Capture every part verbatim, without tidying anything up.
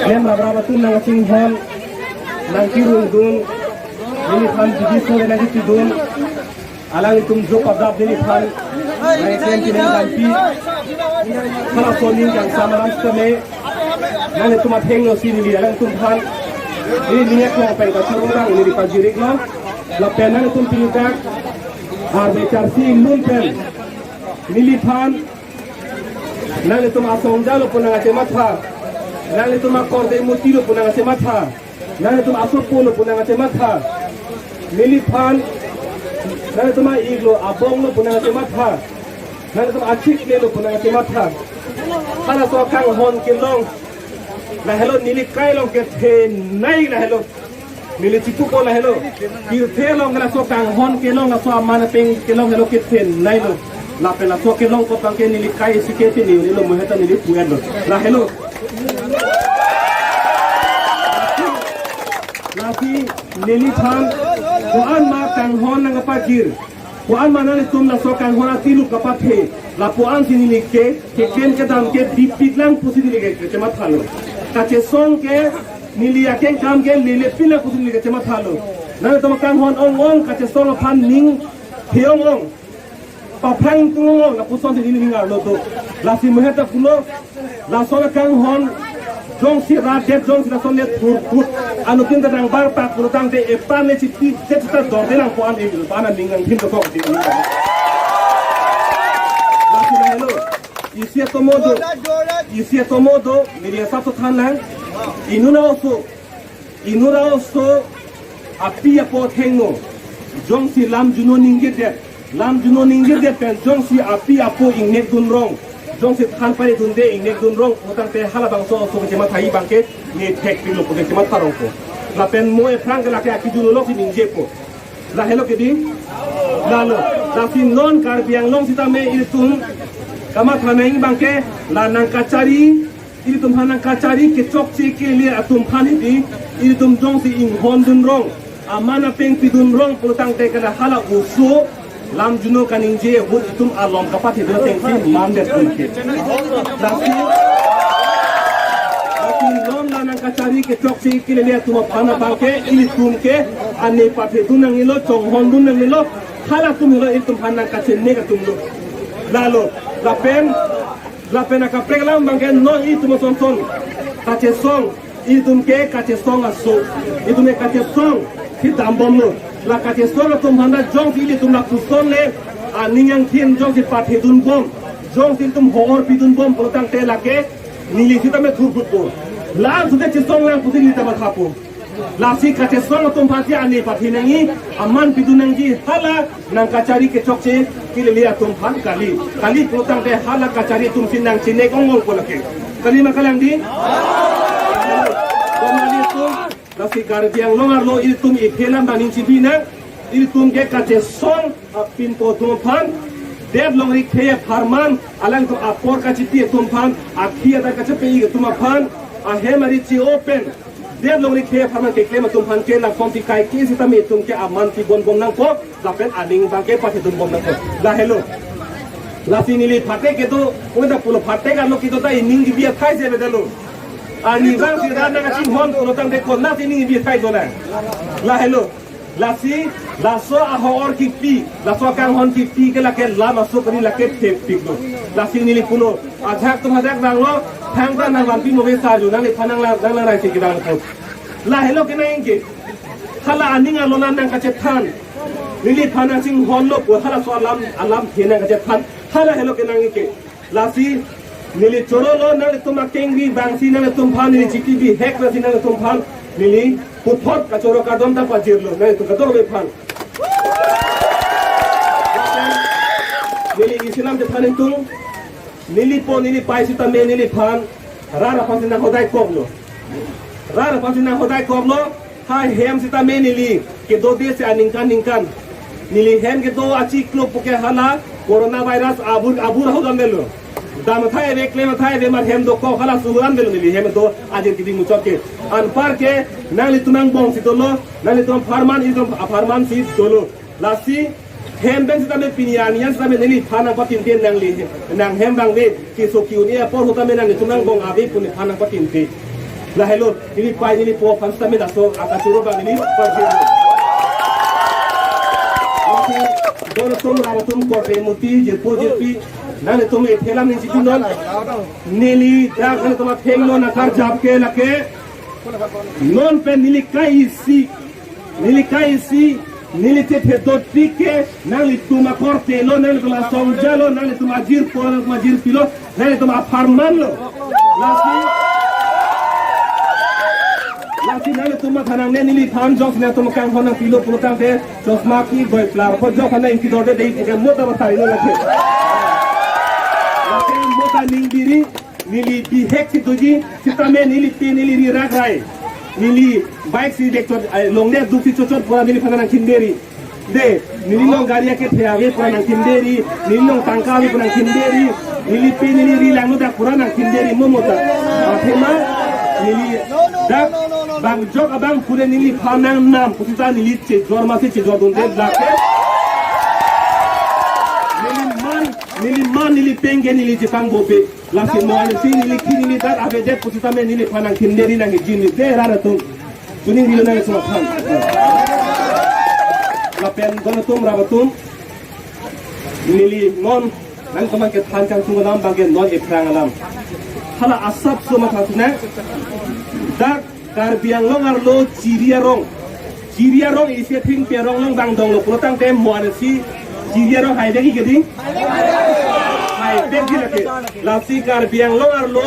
Mem rabrap atum nangchinghon, nangkirungdun, neliphan bidi sore nangkitidun, alanglitum jo padap neliphan nangklem pinang dampi. Halaso aning kangsam alam sitame nanglitum athengno si neli alangtum aphan neli ning aklong pen kachoro lang neli pajir-iklo. Lapen nanglitum pini dak arve charsi inglun pen neliphan nanglitum asong jalo pu nangkachematha, nanglitum akorde mutilo pu nangkachematha, nanglitum asopo lo pu nangkachematha, neliphan nanglitum a-iklo abonglo pu nangkachematha, nanglitum achiklelo pu nangkachematha. Halaso akanghon kelong lahelo, neli kai along kethenei lahelo. Neli chipupo lahelo. Pirthe along laso kanghon kelong, laso aman apeng kelong helo kethenei lo. Lapen laso kelong kopang ke neli kai isi ke pini neli lo muheta neli puan lo. Lahelo. Lasi neliphan ko-an ma kanghon nangkapajir, ko-an ma nanglitum laso kanghon atilu kapathe, lapu-an si neli ke keklem kedam ke bipik lang pusi neli ke kachemathalo. Kachesong ke neli akeng kam ke lele pin lang pusi neli kachemathalo. Nanglitum kanghon ong-ong, kachesong aphan ning he-ong-ong, paphrang tung-ong-ong, lapuson si neli ning arlo do. Lasi muheta pulo, laso akanghon jongsi rat det, jongsi lason le thurkut, anuttin ta nangbar pak pulotangte epan le chipi det ta dorde nang ko-an e, ko-an aning nangthin dokok di. Lasi lahelo. Isi atomo do. Isi atomo do. Media sab so than lang. Inut a-oso, inut a-oso api apo athengno jongsi lam juno ningjedet, lam juno ningjedet pen jongsi api apo ingnekdun rong, jongsi than paridunde ingnekdun rong pulotangte halabangso oso kachemathai abang ke ne thekpiklo pu kachematha rongpo. Lapen mo ephrang ke lake akijuno lok si ningjepo. Lahelo ke di? Lalo. Lasi non Karbi Anglong sitame ilitum kamatha nangji abang ke la nangkachari, ilitum aphan nangkachari kechokche kelele atum aphan hedi, ilitum jongsi inghondun rong, aman apeng pidun rong pulotangte ke la hala oso lam juno kaningje ahut itum along kapathedun atengsi mandet pun ke. Lasi, lasi non la nangkachari kechokche kelele atum aphan abang ke ilitum ke ane pathedun nangnelo, chonghondun nangnelo, halatum helo ilitum aphan nangkachenek atum lo. Lalo, lapen, lapen akaprek alam abang ke non itum asonson kachesong, itum ke kachesong aso, itum ke kachesong si dambomlo. La kachesong atum aphan ta jongsi ilitum lapuson le aning angthin jongsi pathedunbom, jongsi itum ho-or pidunbom pulotangte lake neli sitame thurkutpo. La sute chesong lang pusi neli ta mathapo. Lasi kachesong atum aphan si ane pathe nangji, aman pidun nangji, hala nangkachari kechokche kelele atum aphan kali. Kali pulotangte hala kachari atum si nangchenek ong-ongpo lake. Kali ma kalang di? Komali atum, lasi Karbi Anglong arlo ilitum iphelam bangin chibi nang, ilitum ke kachesong apinpo atum aphan, det longri khei apharman, alangtum apor kachipi atum aphan, akhi adak kachepe atum aphan, ahem ari chi-o pen det longri khei apharman keklem atum aphan ke langsong si kaike sitame itum ke aman pibom bom nangpo, lapen aning abang ke pathedunbom nangpo. Lahelo. Lasi neli phatek kedo, unda pulo phatek arlo kedo ta ining kebi athai si avedetlo. Arnivang si rat nangkachinghon pulotangte konat ining kebi athai dolang. Lahelo. Lasi, laso aho-or kipi, laso akanghon kipi ke lake lam aso kali lake thepiklo. Lasi neli pulo, ajahak atum ajahak nanglo, thangta nangvanpi mo be sarju, nangliphan nang lang, nang lang raisi kedang po. Lahelo kenangji ke, hala aning arlo nang nangkachethan, neliphan nangchinghonlo pu, halaso alam, alamthe nangkachethan, hala helo kenangji ke. Lasi neli chorolo nanglitum akengri abang si nanglitum aphan, neli chiti bihek abang si nanglitum aphan, neli puthot kachoro kardom ta pajirlo nanglitum kadokave aphan. Neli isi alam chethan itum, neli po neli pai sitame neliphan rat aphan si nanghodaikoklo. Rat aphan si nanghodaikoklo. Ha hem sitame neli kedodesi aningkan ningkan. Neli hem kedo achiklo puke hala coronavirus abur abur ahut damdetlo. Dam athai ave, klem athai ave, mar hem dokok hala suhu damdetlo neli hem do ajir kidi muchot ke. Anparke nanglitum angbong si dolo, nanglitum apharman, ilitum apharman si dolo. Lasi hem pen sitame pini arni an sitame neliphan nangpatinte, nangli nanghem abang ave, keso ke-un-e apor ahut tame nanglitum angbong ave pu neliphan nangpatinte. Lahelo, neli pai neli po aphan sitame laso akachoro abang neli pajir. Don atum, rap atum, korte muti, jirpo jirpi, nanglitum ethe alam ningjepinon. Neli dak nanglitum athengno nangkarjap ke lake, non pen neli kai isi, neli kai isi, neli chethe dotrik ke nanglitum akorte lo, nanglitum asongja lo, nanglitum ajirpo, nanglitum ajirpi lo, nanglitum apharman lo. Lasi, lasi nanglitum matha nangne, neliphan jongsi nangtum kanghon nangpilo pulo tangte, chosma kidoi plar ko jok hana ingki dorde dei puke mota batari lo lake. Lake mota ning biri, neli bihek si doji, sitame neli pe neli ri rakrai. Neli bike si dek chot, ai, longle duk si chot chot pura neliphan nangkinderi. De, neli long gari akethe ave pura nangkinderi, neli long tangka ave pura nangkinderi, neli pe neli ri langno dak pura nangkinderi mo mota. Athema, neli dak bang jok abang pura neliphan nangnam, pusita neli chejor masi chejor dunde lake. Neli man, neli man, neli pengke, neli chepang bope. Lasi mo ansi neli ki neli dak avedet pusitame neliphan nangkinderi nang ijin ni de rat atum. Kuning dilo nangso aphan. Lapen don atum, rap atum, neli non nangtum aphan kethan kangtung alam abangke non ephrang alam. Hala asapso matha sina. Dak Karbi Anglong arlo Chiri arong. Chiri arong isi thingpi arong along bang donglo pulo tangte mo ansi Chiri arong hai degi kedi? Hai degi lake. Lasi Karbi Anglong arlo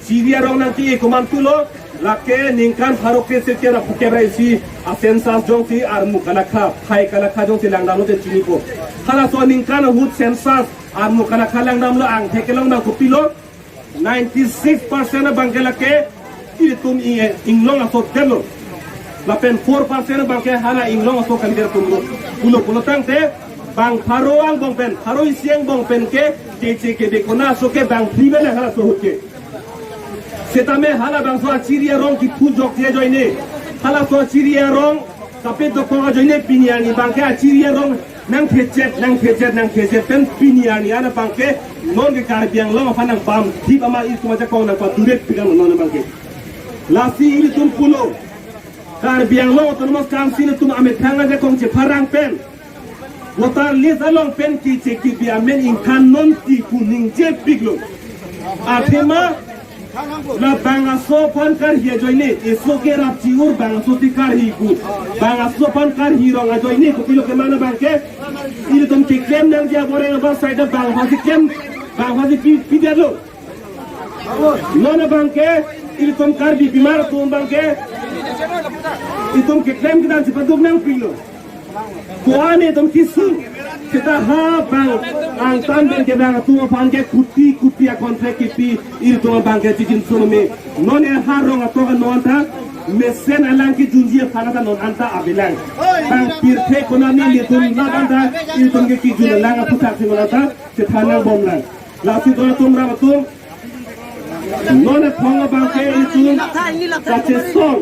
Chiri arong nangke-e komantu lo, lake ningkan pharo kre-sirkep ra phukep ra isi a-census jongsi armu kalakha, phai kalakha jongsi langdamlo te chinipo. Halaso aningkan ahut census armu kalakha langdamlo angthek kelong abang kopilo, ninety-six percent abangke lake ilitum i-, inglong aso detlo. Lapen four percent abangke hala inglong aso kalidet atumlo. Pulo pulo tangte bang pharo angbong pen, pharo isi angbong pen ke keche kebe kona aso ke bang phli pen halaso ahut ke. Setame halabangso a-Chiri arong kiphu jokje ajoine, halaso a-Chiri arong kape dokok ajoine pini arni abangke a-Chiri arong nangthechet, nangthechet, nangthechet pen pini arni an abangke non ke Karbi Anglong aphan nangpam thip ama ilitum ajakong nangpaduret pidam non abangke. Lasi ilitum pulo, Karbi Anglong Autonomous Council atum amethang ajakong chepharang pen voter list along pen keche kebe amen ingkan non ti pu ningjepiklo. Athema la bang aso aphan karhi ajoine, eso ke rap chi-ur bang aso si karhi pu. Bang aso aphan karhi rong ajoine kopilo keman abangke, ilitum keklem nangji aboreng abang side bang aphansi klem, bang aphansi pi, pidetlo. Non abangke ilitum Karbi pimar atum abangke itum keklem kedan si paduk nangpilo. Ko-an itum kisu. Seta ha bang angtan pen ke bang atum aphan ke kuti kuti a-contract kipi, ilitum abangke chijin sunome. Non e ha rong atok non ta mesen alang kijunji aphan ta non anta avelang. Bang pirthe konane ilitum labang ta ilitum ke kijun alang aphuthak si non anta chethan nangbomlang. Lasi don atum, rap atum, non aphong abangke itum kachesong.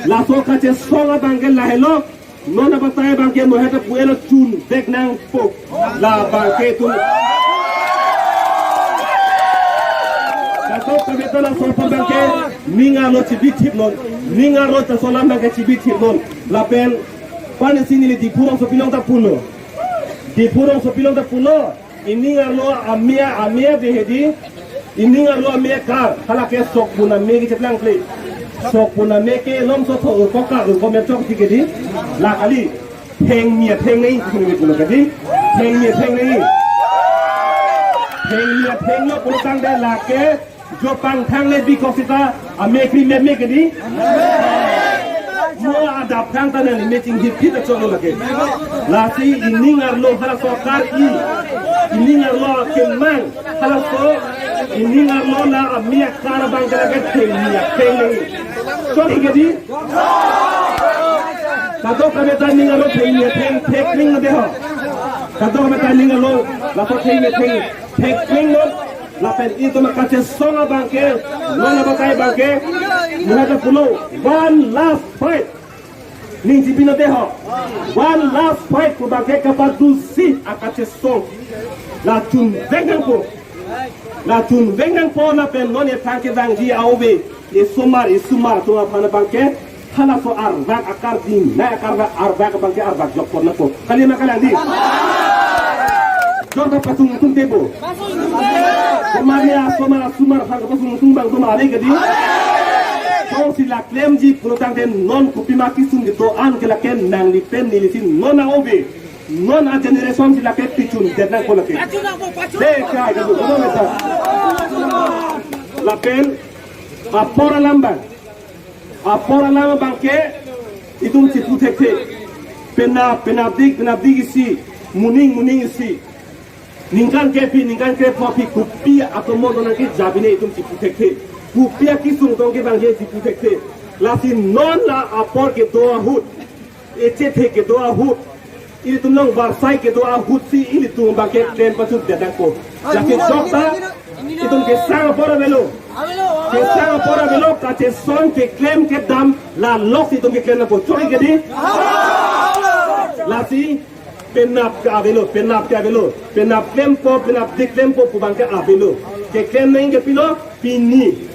Laso kachesong abangke lahelo, non abatai abangke mohet apuelo chun dek nangpo. Labangke itum katok kabeta laso aphan abangke ning arlo chibithip non. Ning arlo ta aso alam abangke chibithip non. Lapen panisi neli Diphu rongsopi along ta pulo. Diphu rongsopi along ta pulo. Ining arlo amia, amia de hedi. Ining arlo amia kar. Halake sokpun amia kecheplang ple. Sokpun amia ke lom so tho urko kar urko mechok ti kedi. La kali. Thengmi atheng nei, thengmi pulo kedi. Thengmi atheng nei. Thengmi atheng lo pulo tangte lake jo pangthang le bikok sita amekri meme kedi. Mo adap thang ta neli meching hit hit acholo lake. Lasi ining arlo halaso kar-i. Ining arlo kemang halaso ining arlo la amia kar abangke lake thengmi atheng nei. Chori kedi. Kadokave ta ning arlo thengmi atheng thekring de ho. Kadokave ta ning arlo laso thengmi atheng thekring lo. Lapen itum akachesong abangke, non abatai abangke, muhata pulo, one last fight. Ningjepi non de ho. One last fight pu abangke kapadusi akachesong. La chunvek nangpo. La chunvek nangpo lapen non ethang kevangji aove. Esomar, esomar atum aphan abangke, halaso arvak akar di, na akar arvak abangke arvak jokpon nangpo. Kali ma kalang di? Jok ta pasung tung tebo. Somar ya, somar, somar aphan pasung tung bang somar ale kadi. Jongsi la klemji pulotangte non kopima kesung kedo-an ke lake nangli pen neli si non a-ove. Non a-generation si lake pichun det nangpo lake. De kya ke bu, kono meta. Lapen apor alam bang. Apor alam abangke itum chipu thekthe. Penap, penapdik, penapdik isi, muning, muning isi. Ningkan kephi, ningkan krepho aphi kopi atomon do nangkeja bine itum chipu thekthe. Kopi akesung tong ke bangke chipu thekthe. Lasi non la apor kedo ahut, echethe kedo ahut, ilitum long barsai kedo ahut si ilitum abangke klem pachut det nangpo. Lasi jok ta itum kesang apor avelo. Kesang apor avelo, kacheson keklem kedam la lok si itum keklem nangpo. Chori kedi? Lasi penap ke avelo, penap ke avelo. Penap klempo, penapdik klempo pu abangke avelo. Keklem nangji ke pilo, pini.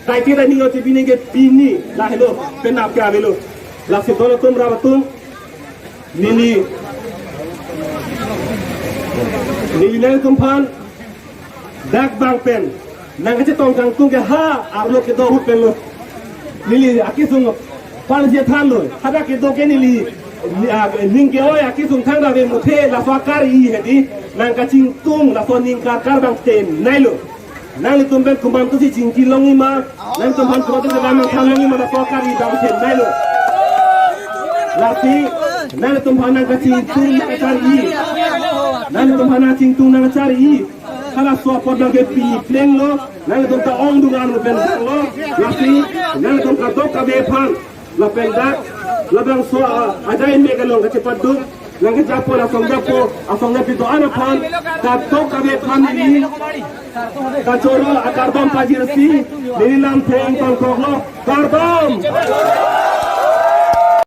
Kaike ta ning oti pini ke pini. Lahelo, penap ke avelo. Lasi don atum, rap atum, neli, neli nangtum aphan dak bang pen nangkachetong kangtung ke ha arlo kedo ahut pen lo. Neli akesung aphansi thanlo. Hadak kedo ke neli, ni, ah, ning ke-oi akesung thangta ave muthe laso akar-i hedi. Nangkachingtung laso ning karkar bang tenei lo. Nanglitum pen komantusi chingki longji ma, nanglitum aphan komantusi lam nangthan longji ma laso akar-i bang tenei lo. Lasi nanglitum aphan nangkachingtung nangkachar-i. Nanglitum aphan nangchingtung nangkachar-i. Halaso apot abangke pini plenglo, nanglitum ta ongdung arlo pen lo, lasi nanglitum kadokave aphan, lapen dak labangso a-, ajai mek along kachepaduk nangkejapo, asong japo, asong japi do-an aphan kadokave aphan neli kachoro akardom pajirsi neli lamthe ingtongkoklo, kardom.